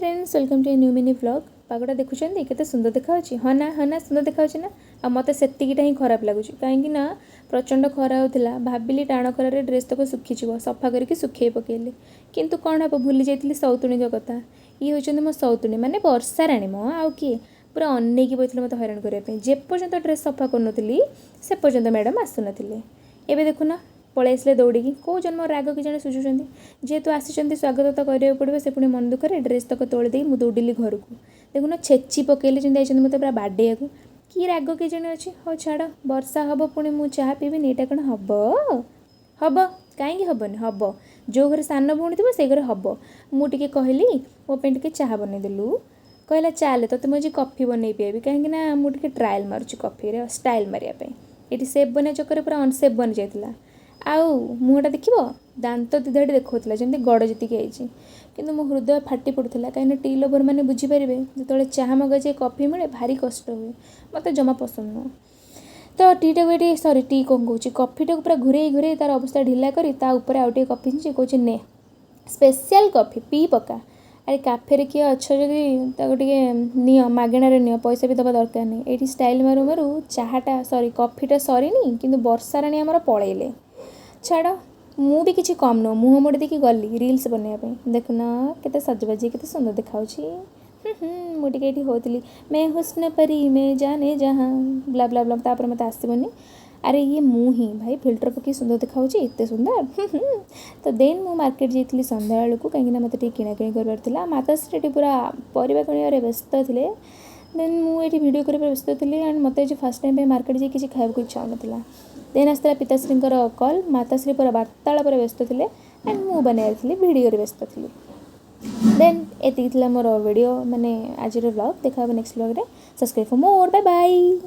Friends, welcome to new mini vlog. ପାଗଟା ଦେଖୁଛନ୍ତି, କେତେ ସୁନ୍ଦର ଦେଖାଯାଉଛି? ହଁ ନା? ହଁ ନା, ସୁନ୍ଦର ଦେଖାଯାଉଛି ନା? ଆଉ ମୋତେ ସେତିକିଟା ହିଁ ଖରାପ ଲାଗୁଛି, କାହିଁକି ନା ପ୍ରଚଣ୍ଡ ଖରା ହେଉଥିଲା। ଭାବିଲି ଟାଣ ଖରାରେ ଡ୍ରେସ୍ ତକ ଶୁଖିଯିବ, ସଫା କରିକି ଶୁଖେଇ ପକେଇଲି। କିନ୍ତୁ କ'ଣ ହେବ, ଭୁଲି ଯାଇଥିଲି ସଉତୁଣୀଙ୍କ କଥା। ଇଏ ହେଉଛନ୍ତି ମୋ ସଉତୁଣୀ, ମାନେ ବର୍ଷା ରାଣୀ ମ ଆଉ କିଏ। ପୁରା ଅନେଇକି ବସିଥିଲେ ମୋତେ ହଇରାଣ କରିବା ପାଇଁ। ଯେପର୍ଯ୍ୟନ୍ତ ଡ୍ରେସ୍ ସଫା କରୁନଥିଲି, ସେ ପର୍ଯ୍ୟନ୍ତ ମ୍ୟାଡ଼ାମ୍ ଆସୁନଥିଲେ। ଏବେ ଦେଖୁନ, ପଳେଇ ଆସିଲେ ଦୌଡ଼ିକି। କେଉଁ ଜନ୍ମ ରାଗ କି ଜଣେ ସୁଝୁଛନ୍ତି। ଯେହେତୁ ଆସିଛନ୍ତି, ସ୍ୱାଗତ ତ କରିବାକୁ ପଡ଼ିବ। ସେ ପୁଣି ମନ ଦୁଃଖରେ ଡ୍ରେସ୍ ତକ ତୋଳି ଦେଇ ମୁଁ ଦୌଡ଼ିଲି ଘରକୁ। ଦେଖୁନ, ଛେଚି ପକେଇଲେ, ଯେମିତି ଯାଇଛନ୍ତି ମୋତେ ପୁରା ବାଡ଼େଇବାକୁ। କି ରାଗ କେଜାଣି ଅଛି। ହଉ ଛାଡ଼, ବର୍ଷା ହେବ ପୁଣି ମୁଁ ଚାହା ପିଇବିନି, ଏଇଟା କ'ଣ ହେବ? ହେବ, କାହିଁକି ହେବନି? ହେବ। ଯେଉଁ ଘରେ ସାନ ଭଉଣୀ ଥିବ, ସେଇ ଘରେ ହେବ। ମୁଁ ଟିକେ କହିଲି, ମୋ ପାଇଁ ଟିକେ ଚାହା ବନେଇଦେଲୁ। କହିଲା, ଚାଲେ, ତୋତେ ମୁଁ ଆଜି କଫି ବନେଇ ପିଆଇବି। କାହିଁକି ନା ମୁଁ ଟିକେ ଟ୍ରାଏଲ୍ ମାରୁଛି କଫିରେ ଷ୍ଟାଇଲ୍ ମାରିବା ପାଇଁ। ଏଇଠି ସେପ୍ ବନେଇବା ଚକରେ ପୁରା ଅନସେପ୍ ବନିଯାଇଥିଲା। ଆଉ ମୁହଁଟା ଦେଖିବ, ଦାନ୍ତ ଦିଧାଡ଼ି ଦେଖାଉଥିଲା, ଯେମିତି ଗଡ଼ ଯେତିକି ହେଇଛି। କିନ୍ତୁ ମୋ ହୃଦୟ ଫାଟି ପଡ଼ୁଥିଲା, କାହିଁକିନା ଟି ଲଭର୍ ମାନେ ବୁଝିପାରିବେ, ଯେତେବେଳେ ଚାହା ମଗାଯାଏ କଫି ମିଳେ, ଭାରି କଷ୍ଟ ହୁଏ। ମୋତେ ଜମା ପସନ୍ଦ ନୁହଁ। ତ ଟିଟାକୁ ଏଠି, ସରି, ଟି କ'ଣ କହୁଛି, କଫିଟାକୁ ପୁରା ଘୁରେଇ ଘୁରେଇ ତାର ଅବସ୍ଥା ଢିଲା କରି ତା ଉପରେ ଆଉ ଟିକେ କଫି ଛିଞ୍ଚି କହୁଛି, ନେ ସ୍ପେଶିଆଲ୍ କଫି, ପିଇ ପକା। ଆରେ, କାଫେରେ କିଏ ଅଛ ଯଦି ତାକୁ ଟିକେ ନିଅ, ମାଗଣାରେ ନିଅ, ପଇସା ବି ଦେବା ଦରକାର ନାହିଁ। ଏଇଠି ଷ୍ଟାଇଲ୍ ମାରୁ ମାରୁ ଚାହାଟା, ସରି, କଫିଟା ସରିନି, କିନ୍ତୁ ବର୍ଷା ରାଣୀ ଆମର ପଳେଇଲେ। ଛାଡ଼, ମୁଁ ବି କିଛି କମ୍ ନୁହଁ। ମୁହଁ ମୋଡ଼ି ଦେଇକି ଗଲି ରିଲ୍ସ ବନେଇବା ପାଇଁ। ଦେଖୁନ, କେତେ ସଜବାଜି, କେତେ ସୁନ୍ଦର ଦେଖାଯାଉଛି। ହୁଁ ହୁଁ ମୁଁ ଟିକେ ଏଇଠି ହେଉଥିଲି, "मैं हुस्न परी, मैं जाने जहाँ", ବ୍ଲା ବ୍ଲା ବ୍ଲା। ତାପରେ ମୋତେ ଆସିବନି। ଆରେ, ଇଏ ମୁଁ ହିଁ ଭାଇ, ଫିଲ୍ଟର ପକେଇ ସୁନ୍ଦର ଦେଖାଯାଉଛି, ଏତେ ସୁନ୍ଦର। ହୁଁ ହୁଁ ତ ଦେନ୍ ମୁଁ ମାର୍କେଟ ଯାଇଥିଲି ସନ୍ଧ୍ୟାବେଳକୁ, କାହିଁକିନା ମୋତେ ଟିକେ କିଣାକିଣି କରିବାର ଥିଲା। ମାତାଶ୍ରୀ ଏଠି ପୁରା ପରିବା କିଣିବାରେ ବ୍ୟସ୍ତ ଥିଲେ। ଦେନ୍ ମୁଁ ଏଇଠି ଭିଡ଼ିଓ କରିବାରେ ବ୍ୟସ୍ତ ଥିଲି। ଆଣ୍ଡ ମୋତେ ଆଜି ଫାର୍ଷ୍ଟ ଟାଇମ୍ ପାଇଁ ମାର୍କେଟ ଯାଇ କିଛି ଖାଇବାକୁ ଇଚ୍ଛା ହେଉନଥିଲା। ଦେନ୍ ଆସିଥିଲା ପିତାଶ୍ରୀଙ୍କର କଲ୍। ମାତାଶ୍ରୀ ପୁରା ବାର୍ତ୍ତାଳାପରେ ବ୍ୟସ୍ତ ଥିଲେ ଆଣ୍ଡ ମୁଁ ବନେଇବାରେ ଥିଲି, ଭିଡ଼ିଓରେ ବ୍ୟସ୍ତ ଥିଲି। ଦେନ୍ ଏତିକି ଥିଲା ମୋର ଭିଡ଼ିଓ, ମାନେ ଆଜିର ବ୍ଲଗ୍। ଦେଖା ହେବ next ବ୍ଲଗ୍ରେ। Subscribe for more. Bye bye.